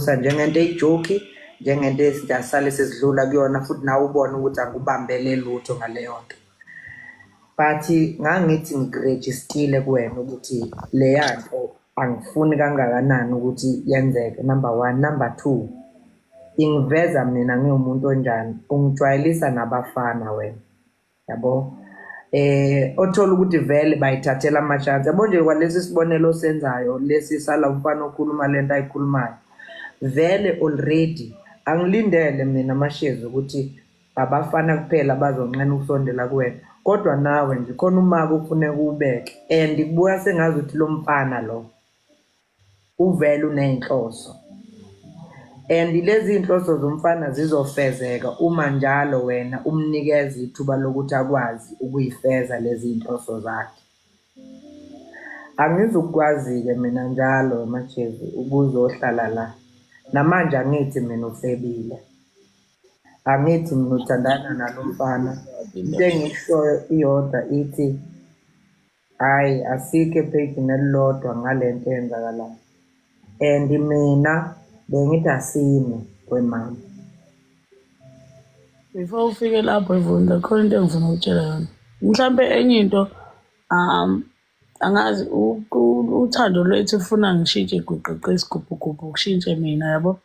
Ngizokubusa njengento eyijoki, njengento esijasale sesidlula kuyona futhi nawe ubone ukuthi angubambele lutho ngaleyo nto. But ngangithi ngirejistile kuwena ukuthi leya nto angifuni kangakanani ukuthi yenzeke, number one. Number two, ingiveza mina ngiwumuntu onjani, ungijwayelisa nabafana wena, yabo. Othola ukuthi vele bayithathela ama-chance. Yabo nje kwalesi sibonelo osenzayo lesi sala umfana okhuluma lento ayikhulumayo, vele already angilindele mina Mashezi ukuthi abafana kuphela bazonqena ukusondela kuwena, kodwa nawe nje khona umaka ufuneka uwubeke, and kubuya sengazuthi lo mfana lo uvele uney'nhloso, and lezi iy'nhloso zomfana zizofezeka uma njalo wena umnikeza ithuba lokuthi akwazi ukuyifeza lezi iy'nhloso zakhe. Angizukukwazi-ke mina njalo Mashezi ukuzohlala la. Namanje angithi mina ufebile, angithi mina uthandana nalo mfana. Into engiyishoyo iyodwa ithi hhayi, asikho ephejini elilodwa ngale nto eyenzakalayo. And mina bengithi asime kwemama. Before ufike lapho Vundla, khona into engifuna ukutshela yona. Mhlampe enye into angazi uthando lwethu ufuna ngishintshe guqeqe isigubhugubhu, kushintshe mina, yabo.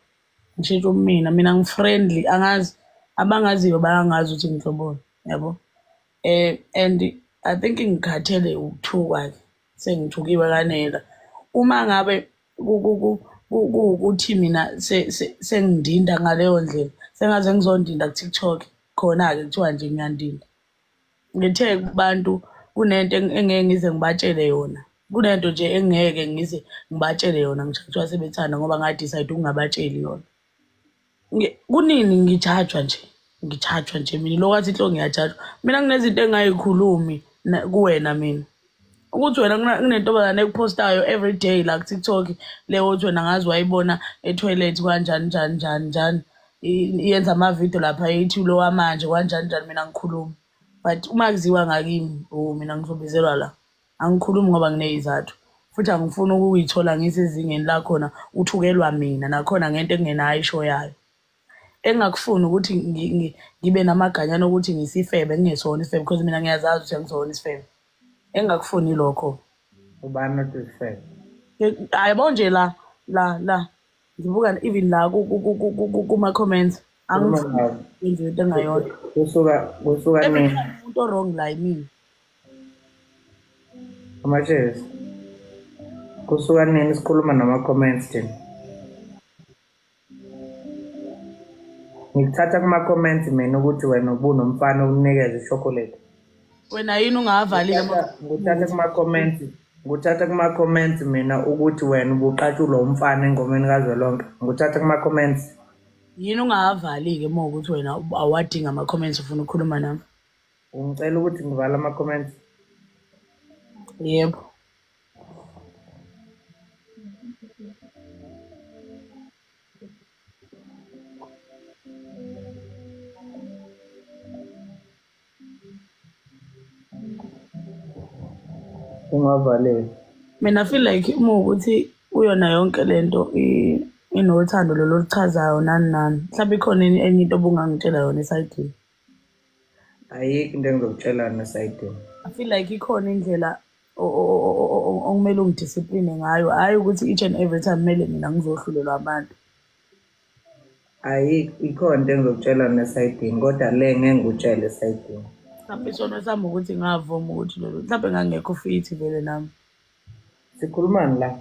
Ngishintshe umina, mina ngi-friendly, angazi abangaziyo bayangazi ukuthi ngihloboni, yabo. And I think ngikhathele ukuthukwa-ke, sengithukiwe kanela. Uma ngabe kuwukuthi mina sengindinda ngaleyo ndlela, sengaze ngizondinda ku-TikTok, khona-ke kuthiwa nje ngiyandinda. Ngithe kubantu kunento engeke ngize ngibatshele yona, kunento nje engeke ngize ngibatshele yona ngisho kuthiwa sebethanda ngoba nga-decide ukungabatsheli yona. Kunini ngijajwa nje, ngijajwa nje mina, lokhu athi inhloko ngiyajajwa. Mina kunezinto engingayikhulumi kuwena mina. Ukuthi wena kunentombazane ekuphostayo every day la ku-TikTok, leyo othi wena ngazi wayibona e-toilet kanjani njani njani njani, iyenza amavidiyo lapha ithi lo wamanje kanjani njani, mina ngikhuluma. But uma kuziwa ngakimi, oh mina ngizobizelwa la. Angikhulumi ngoba nginey'zathu. Futhi angifuni ukuyithola ngisezingeni lakhona uthukelwa mina, nakhona ngento engingenayo isho yayo. Engingakufuni ukuthi ngibe namaganyana okuthi ngisifebe, ngingesona isifebe, because mina ngiyazazi ukuthi angisona isifebe. Engingakufuni lokho. Ubani othi isifebe? Hayi bo nje la la la ngibuka even la kuma comments angifuni into engayodwa. Kusuka nini? Umuntu o-wrong la yimina. Amashezi. Kusuka nini sikhuluma nama comments thina? Ngikuthatha kuma comments mina ukuthi wena ubunomfana okunikeza ishokolate. Wena yini ungavalile? Ngikuthatha kuma comments, ngikuthatha kuma comments mina ukuthi wena ubuqatshulwa umfana engomeni kazwelonke. Ngikuthatha kuma comments. Yini ungavali-ke uma ukuthi wena awadinga ama-comments ufuna ukukhuluma nami? Ungicela ukuthi ngivale ama-comments? Yebo. Ungavaleli. Mina feel like uma ukuthi uyona yonke lento inothando lolu oluchazayo nani nani, mhlawumbe ikhona enye into obungangitshela yona esayidini. Ayikho into engizokutshela yona esayidini. I feel like ikhona indlela okumele ungidiscipline ngayo, hhayi ukuthi each and every time kumele mina ngizohlulelwa abantu. Ayikho, ikhona into engizokutshela yona esayidini, kodwa le ngeke ngikutshele esayidini. Mhlawumbe isono sami ukuthi ngavuma ukuthi lolu, mhlawumbe ngangekho fit vele nami. Sikhulumani la?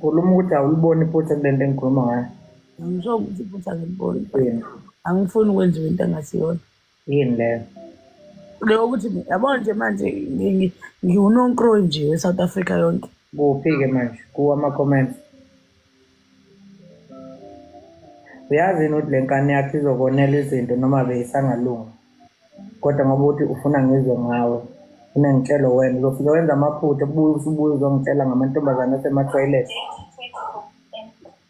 Khuluma ukuthi awuliboni iphutha kule nto engikhuluma ngayo. Angisho ukuthi iphutha angiliboni. Angifuni ukwenziwa into engasiyona. Yini leyo? Leyo ukuthi yabo nje manje ngiwunonkroyi nje we-South Africa yonke. Kuphi-ke manje? Kuwo ama-comments. Uyazi yini ukuthi le nkani yakho izokonela izinto noma beyisangalunga? Kodwa ngoba uthi ufuna ngizwe ngawe, ufuna ngitshele wena, uzofike wenza amaphutha ubuye usubuye uzongitshela ngamantombazane asema-toilet.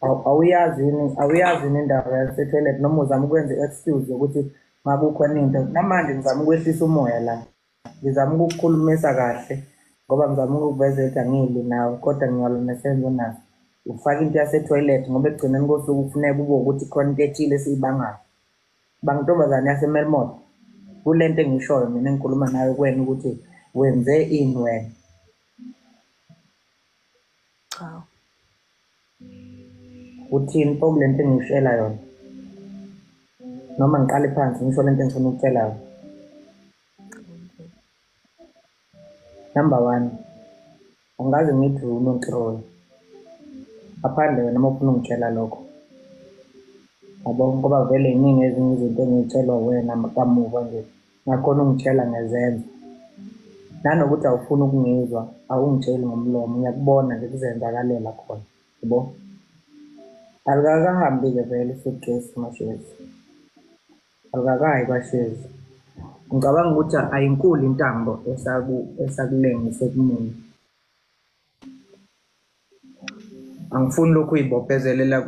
Awuyazi yini, awuyazi yini indaba yase-toilet noma uzama ukwenza i-excuse yokuthi makukhona into. Namanje ngizama ukwehlisa umoya la. Ngizama ukukukhulumisa kahle ngoba ngizama ukukuvezela ukuthi angilwi nawe kodwa ngiyalwa nesenzo onaso. Ufaka into yase-toilet ngoba ekugcineni kosuku kufuneka kube ukuthi khona into ethile esiyibangayo. Bangintombazane yaseMelmoth, kule nto engishoyo mina engikhuluma nayo kuwena ukuthi wenze ini wena. Cha. Uthini pho kule nto engikushela yona? Noma ngiqale phansi ngisho le nto engifuna ukutshela yona. Number one, angikaze ngithi unonkiroyi. Ngaphandle wena uma ufuna ungitshela lokho. Yabo, ngoba vele yiningi ezinye izinto engiy'tshelwa uwena kamuva nje. Ngakhona ungitshela ngezenzo. Nanokuthi awufuni ukungizwa, awungitsheli ngomlomo, ngiyakubona nje kuzenzakalela khona, yabo. Alikakahambi-ke vele i-suitcase kaMashezi. Alikakayi kwaShezi. Ngicabanga ukuthi ayinkulu intambo esakulengise kumina. Angifuni lokhu uyibophezelela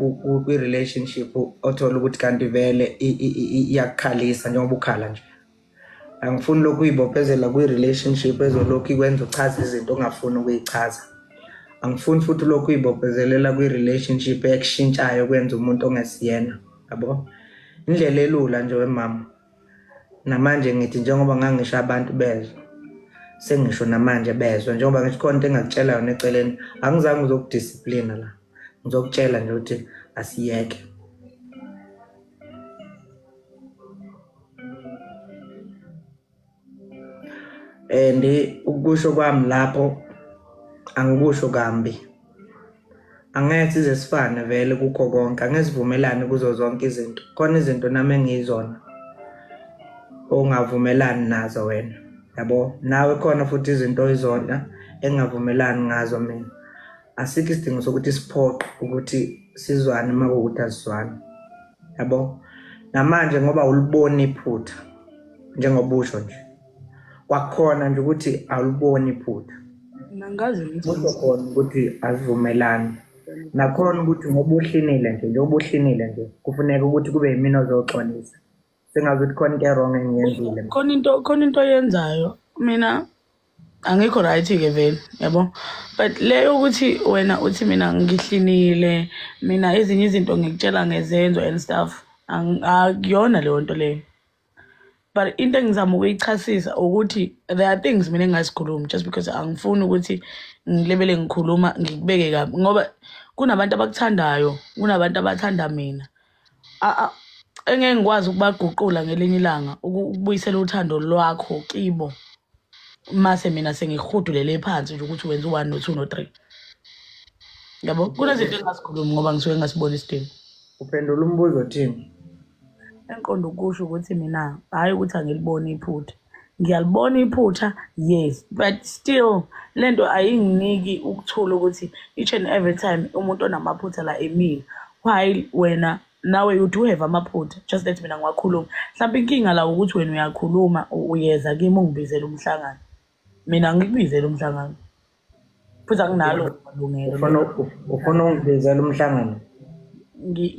kwi-relationship othola ukuthi kanti vele iyakukhalisa njengoba ukhala nje. Angifuni lokhu uyibophezela kwi-relationship ezolokhu ikwenza uchaze izinto ongafuni ukuyichaza. Angifuni futhi lokhu uyibophezelela kwi-relationship ekushintshayo kwenza umuntu ongesiyena, yabo. Indlela elula nje wemama. Namanje ngithi njengoba ngangisho abantu bezwa, sengisho namanje bezwa, njengoba ngisho khona into engakutshela yona eceleni, angizange ngizokudisciplina la. Ngizokutshela nje ukuthi asiyeke. And ukusho kwami lapho angikusho kambi. Angeke size sifane vele kukho konke, angeke sivumelane kuzo zonke izinto. Khona izinto nami engiyizona ongavumelani nazo wena, yabo. Nawe khona futhi izinto oyizona engavumelani ngazo mina. Asikho isidingo sokuthi siphoqe ukuthi sizwane uma kuwukuthi asizwani, yabo. Namanje ngoba uliboni iphutha njengoba usho nje, kwakhona nje ukuthi awuliboni iphutha. Mina ngithi Kusho khona ukuthi asivumelani. Nakhona ukuthi ngoba uhlinile nje, njengoba uhlinile nje, kufuneka ukuthi kube yimina ozoxolisa. Sengazi ukuthi khona into e-wrong engiyenzile. Khona into oyenzayo. Mina angikho right-ke vele, yabo. But le yokuthi wena uthi mina ngihlinile, mina ezinye izinto ngikutshela ngezenzo and stuff, akuyona leyo nto leyo. But into engizama ukuyichasisa ukuthi there are things mina engingazikhulumi just because angifuni ukuthi ngilebele ngikhuluma ngikubeke kabi, ngoba kunabantu abakuthandayo, kunabantu abathanda mina. Engeke ngikwazi ukubaguqula ngelinye ilanga ukubuyisela uthando lwakho kibo mase mina sengihudulele phansi nje ukuthi wenza u1 no2 no3. Yabo, kunezinto engingazikhulumi ngoba ngisuke ngingasiboni isidingo. Uphendula umbuzo thini? Engiqonda ukusho ukuthi mina hhayi ukuthi angiliboni iphutha. Ngiyalibona iphutha, yes, but still lento ayinginiki ukuthula ukuthi each and every time umuntu onamaphutha la emina, while wena nawe you do have amaphutha, just that mina ngiwakhuluma. Mhlawumbe inkinga la ukuthi wena uyakhuluma, uyeza kimi ungibizele umhlangano. Mina angikubizele umhlangano. Futhi anginalo ilungelo. Ufuna ungibizele umhlangano?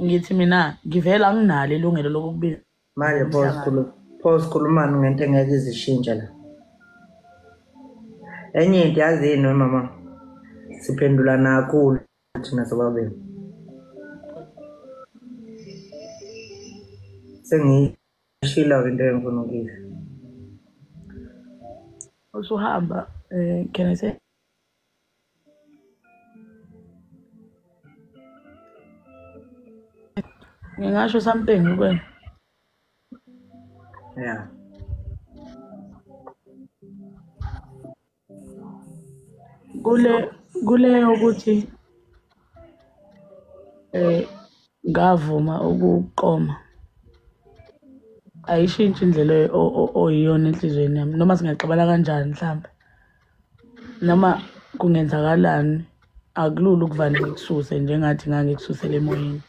Ngithi mina ngivela anginalo ilungelo lokukubiza. Manje pho sikhulumani ngento engeke izishintshe la. Enye into yazini we mama, siphendulana kakhulu thina sobabili. Sengiyishilo into engifuna ukuyisho. Usuhamba, can I say? Ngingasho something kuwena. Yeah. Kule ukuthi ngavuma ukuqoma. Ayishintshi indlela oyiyona enhliziyweni yami, noma singaxabana kanjani mhlambe. Noma kungenzakalani, akulula ukuvane ngikususe njengathi ngangikususela emoyeni.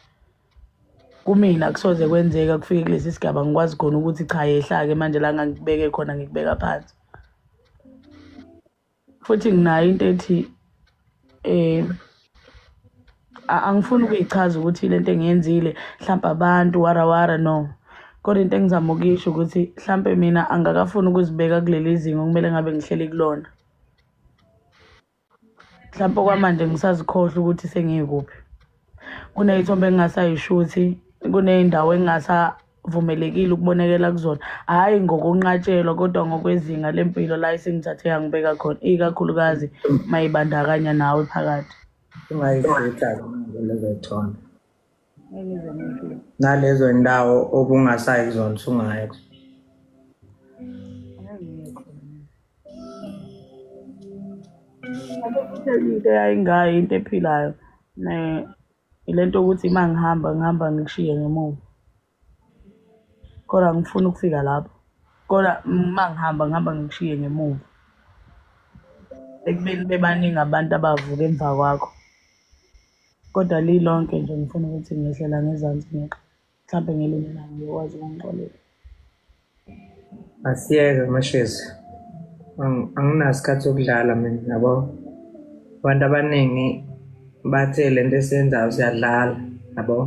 Kumina akusoze kwenzeka kufike kulesi sigaba ngikwazi khona ukuthi cha yehla-ke manje la ngangikubeke khona ngikubeka phansi. Futhi nginayo into ethi angifuni ukuyichaza ukuthi lento engiyenzile mhlawumbe abantu warawara, no. Kodwa into engizama ukuyisho ukuthi mhlambe mina angakafuni ukuzibeka kuleli zinga okumele ngabe ngihleli kulona. Mhlawumpe okwamanje ngisazikhohlwa ukuthi sengikuphi. Kuney'thombe engingasayishuthi, kuney'ndawo engingasavumelekile ukubonekela kuzona. Hhayi ngokunqatshelwa kodwa ngokwezinga lempilo la esengithathe yangibeka khona, ikakhulukazi mayibandakanya nawe phakathi. Ungayishutha-ke manje lezo y'thombe. Nalezo y'ndawo obungasayi kuzona usungaya kuzona. Into eyayingayo into ephilayo ile nto yokuthi uma ngihamba ngihamba ngikushiye ngemuva. Kodwa angifuni ukufika lapho. Kodwa uma ngihamba ngihamba ngikushiye ngemuva. Ekubeni bebaningi abantu abavuka emva kwakho. Kodwa lilonke nje ngifuna ukuthi ngehlela ngezansi ngeqa. Mhlampe ngelinye ilanga ngiyokwazi ukungixolela. Asiyeke Mashezi. Anginaso isikhathi sokudlala mina, yabo. Abantu abaningi bathe le nto esiyenzayo siyadlala, yabo.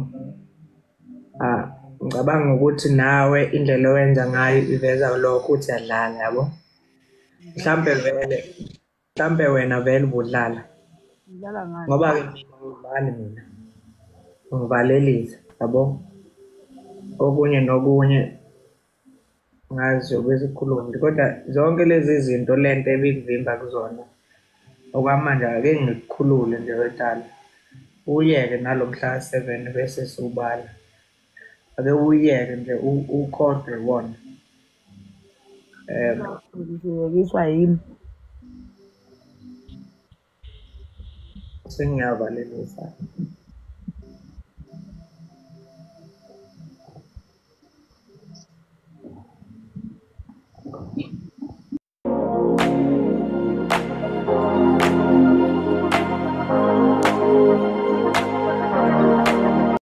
Ngicabanga ukuthi nawe indlela owenza ngayo iveza lokho ukuthi uyadlala, yabo. Mhlampe vele, mhlampe wena vele ubudlala. Ngidlala ngani? Ngoba-ke mina angidlali mina. Ngivalelisa, yabo. Okunye nokunye ngazi yobe sikhulume kodwa zonke lezi zinto lento ebikuvimba kuzona okwamanje ake ngikukhulule nje wetala. Uyeke nalo mhla ka-7 bese siwubala. Ake uyeke nje ukhohlwe iwona. Ngiyekiswa yimi. Sengiyavalelisa.